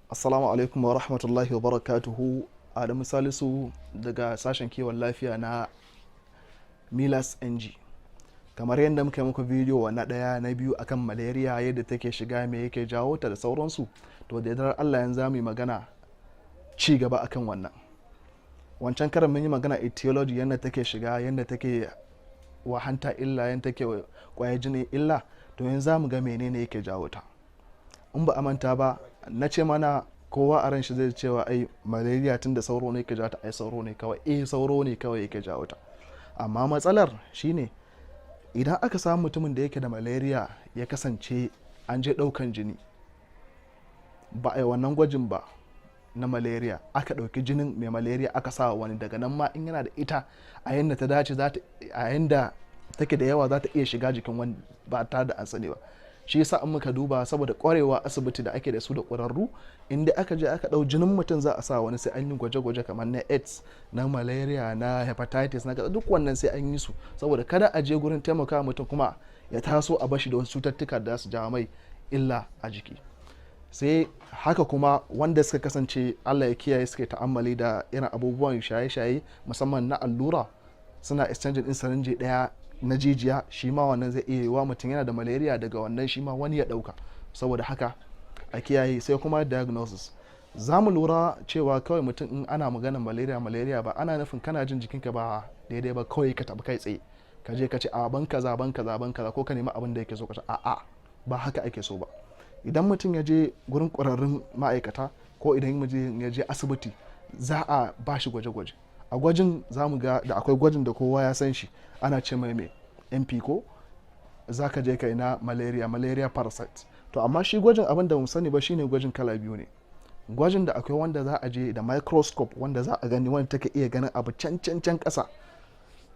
Assalamu alaikum wa rahmatullahi wa barakatuhu. Adamu Salisu daga sashen kiwon lafiya na Milas NG. Kamar yadda muka yi muku bidiyo na ɗaya, na biyu akan malaria, yadda take shiga, me yake jawo ta da sauransu. To, da yardar Allah yanzu za mu yi magana ci gaba akan wannan. Wancan karan mun yi magana etiology, yadda take shiga, yadda take wa hanta illa, yadda take wa kwayar jini illa. To, yanzu za mu ga menene yake jawo ta. In ba a manta ba, na ce mana kowa a ran shi zai cewa ai malaria tun da sauro ne yake jawo ta, ai sauro ne kawai. Eh, sauro ne kawai yake jawo ta, amma matsalar shine idan aka samu mutumin da yake da malaria, ya kasance an je ɗaukan jini, ba a yi wannan gwajin ba na malaria, aka ɗauki jinin mai malaria aka sa wani, daga nan ma in yana da ita a yanda ta dace, a yanda take da yawa, za ta iya shiga jikin wani ba tare da an sani ba. Shi yasa in muka duba, saboda kwarewa asibiti da ake da su da ƙwararru, inda aka je aka ɗau jinin mutum za a sa wani, sai an yi gwaje-gwaje kamar na AIDS, na malaria, na hepatitis, na duk wannan sai an yi su, saboda kada a je gurin taimaka mutum kuma ya taso a bashi da wasu cututtuka da su jawo mai illa a jiki. Sai haka kuma wanda suka kasance, Allah ya kiyaye, suke ta'ammali da irin abubuwan shaye-shaye, musamman na allura, suna exchanging din sirinji daya na jijiya, shi ma wannan zai iya yiwa mutum yana da malaria, daga wannan shi ma wani ya dauka. Saboda haka a kiyaye. Sai kuma diagnosis. Za mu lura cewa kawai mutum in ana maganar malaria, malaria ba ana nufin kana jin jikinka ba daidai ba kawai ka tafi kai tsaye ka je ka ce a ban kaza, ban kaza, ban kaza, ko ka nemi abin da yake so ka. A'a, ba haka ake so ba. Idan mutum ya je gurin ƙwararrun ma'aikata ko idan mutum ya je asibiti, za a ba shi gwaje-gwaje. A gwajin za mu ga da akwai gwajin da kowa ya san shi, ana ce mai MP, ko za ka je kai na malaria, malaria parasite. To, amma shi gwajin, abin da mu sani ba shine gwajin kala biyu ne. Gwajin da akwai wanda za a je da microscope, wanda za a gani, wanda take iya ganin abu can can can ƙasa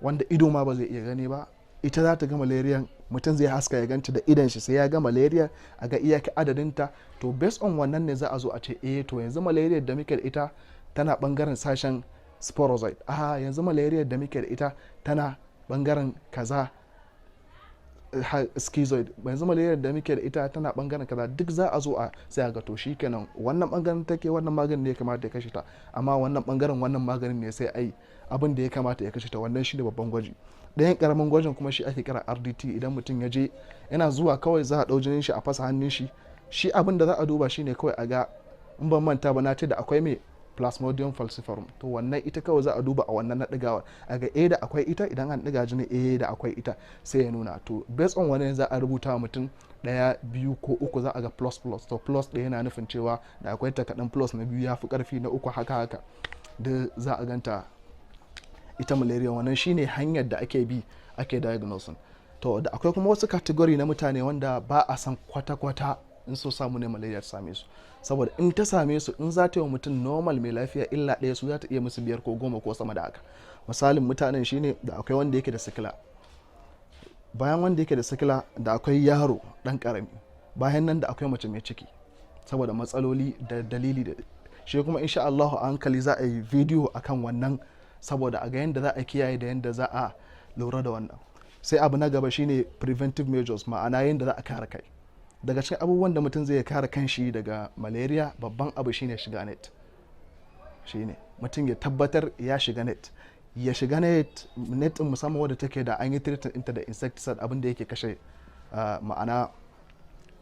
wanda ido ma ba zai iya gani ba. Ita za ta ga malaria, mutum zai haska ya ganta da idan shi, sai ya ga malaria, a ga iyaka adadinta. To, based on wannan ne za a zo a ce, eh, to yanzu malaria da muke da ita tana bangaren sashen sporozoite, a yanzu malaria da muke da ita tana bangaren kaza schizoid, yanzu malaria da muke da ita tana bangaren kaza. Duk za a zo a sai a ga, to shikenan, wannan bangaren take, wannan maganin ne ya kamata ya kashe ta, amma wannan bangaren wannan maganin ne, sai ai abin da ya kamata ya kashe ta. Wannan shine babban gwaji. Ɗayan karamin gwajin kuma shi ake kira RDT. Idan mutum ya je, yana zuwa kawai za a ɗau jinin shi a fasa hannun shi. Shi abin da za a duba shine kawai a ga, in ban manta ba na ce da akwai mai Plasmodium falciparum. To, wannan ita kawai za a duba a wannan na ɗigawa, a ga eh, da akwai ita. Idan an ɗiga jini, eh, da akwai ita, sai ya nuna. To, based on wannan za a rubuta mutum ɗaya, biyu ko uku, za a ga plus plus. To, plus ɗaya yana nufin cewa da akwai ta kaɗan, plus na biyu ya fi ƙarfi, na uku haka haka da za a ganta ita malaria. Wannan shine hanyar da ake bi ake diagnosing. To, da akwai kuma wasu category na mutane wanda ba a san kwata-kwata in so samu ne malaria ta same su, saboda in ta same su, in za ta yi wa mutum normal mai lafiya illa ɗaya, su za ta iya musu biyar ko 10 ko sama da haka. Misalin mutanen shine da akwai wanda yake da sikila. Bayan wanda yake da sikila, da akwai yaro ɗan ƙarami. Bayan nan da akwai mace mai ciki, saboda matsaloli da dalili da shi kuma insha Allah a hankali za a yi bidiyo akan wannan, saboda a ga yadda za a kiyaye da yadda za a lura da wannan. Sai abu na gaba shine preventive measures, ma'ana yadda za a kare kai. Daga cikin abubuwan da mutum zai kare kanshi daga malaria, babban abu shine shiga net. Shine mutum ya tabbatar ya shiga net, ya shiga net, net din musamman wadda take da an yi treatment ɗinta da insecticide, abin da yake kashe ma'ana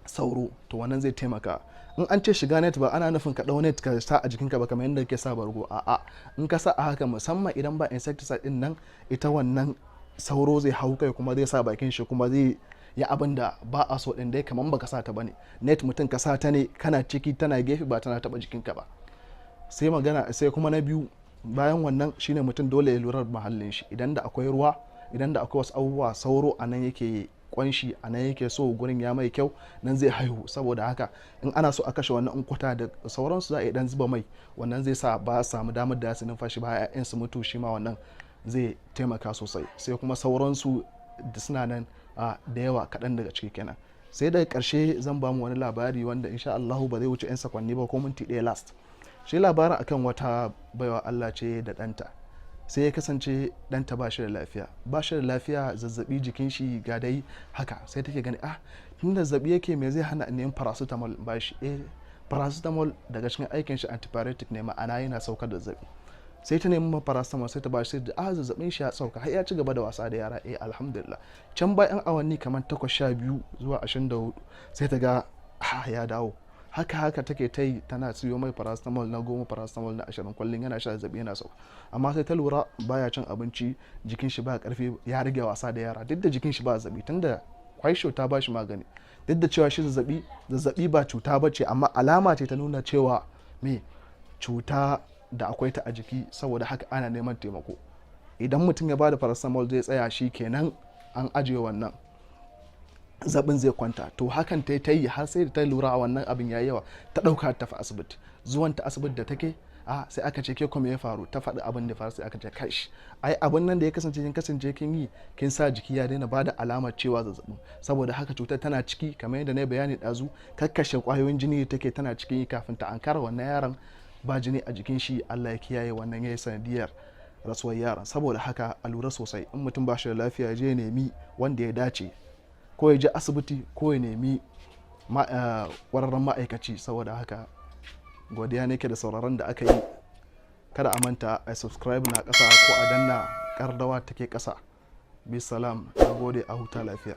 sauro. To, wannan zai taimaka. In an ce shiga net, ba ana nufin ka ɗau net ka sa a jikinka ba kamar yadda kake sa bargo. A'a, in ka sa a haka, musamman idan ba insecticide din nan, ita wannan sauro zai hau kai kuma zai sa bakin shi kuma zai yi abin da ba a so din dai, kamar baka sa ta bane. Net mutum ka sa ta ne kana ciki, tana gefe, ba tana taba jikinka ba. Sai magana, sai kuma na biyu bayan wannan shine mutum dole ya lura da muhallin shi. Idan da akwai ruwa, idan da akwai wasu abubuwa, sauro a nan yake kwanshi, a nan yake so, gurin ya mai kyau, nan zai haihu. Saboda haka in ana so a kashe wannan, in kwata da sauransu, za a iya dan zuba mai. Wannan zai sa ba samu damar da su numfashi ba, 'ya'yan su mutu. Shi ma wannan zai taimaka sosai. Sai kuma sauransu da suna nan da yawa, kaɗan daga ciki kenan. Sai daga ƙarshe zan ba mu wani labari wanda insha Allahu ba zai wuce 'yan sakwanni ba ko minti 1 last. Shi labarin akan wata baiwa Allah ce da ɗanta. Sai ya kasance ɗanta ba shi da lafiya, ba shi da lafiya, zazzabi jikin shi ga dai haka. Sai take gani, ah, tun da zazzabi yake, me zai hana in nemi paracetamol ba shi? Eh, Paracetamol daga cikin aikin shi antipyretic ne, ma'ana yana saukar da zazzabi. Sai ta nemi paracetamol, sai ta ba shi, sai da zazzabin shi ya sauka, har ya ci gaba da wasa da yara. Eh, alhamdulillah. Can bayan awanni kamar 8, 12 zuwa 24, sai ta ga ya dawo. Haka haka take ta yi, tana siyo mai paracetamol na 10, paracetamol na 20, kullum yana sha, zazzabi yana sauka. Amma sai ta lura baya cin abinci, jikin shi ba karfi, ya rage wasa da yara, duk da jikin shi ba zazzabi, tunda kwaisho ta ba shi magani. Duk da cewa shi zazzabi ba cuta ba ce, amma alama ce ta nuna cewa me cuta da akwai ta a jiki. Saboda haka ana neman taimako. Idan mutum ya bada paracetamol zai tsaya, shi kenan, an ajiye wannan zazzabin, zai kwanta. To hakan ta yi har sai da ta lura wannan abin ya yawa, ta ɗauka ta tafi asibiti. Zuwan ta asibiti da take a, sai aka ce, "Ke kuma ya faru?" Ta faɗi abin da faru. Sai aka ce, "Kash, ai abin nan da ya kasance kin kasance kin yi, kin sa jiki ya daina bada alamar cewa zazzabin." Saboda haka cutar tana ciki, kamar yadda na bayani ɗazu, kakkashe kwayoyin jini take, tana cikin yi. Kafin ta ankara, wannan yaron ba jini a jikin shi. Allah ya kiyaye, wannan ya yi sanadiyar rasuwar yaron. Saboda haka a lura sosai. In mutum ba shi da lafiya, je nemi wanda ya dace, ko ya je asibiti ko ya nemi ƙwararren ma'aikaci. Saboda haka godiya nake da sauraron da aka yi. Kada a manta a subscribe na ƙasa ko a danna ƙararrawa take ƙasa. Bisalam, na gode, a huta lafiya.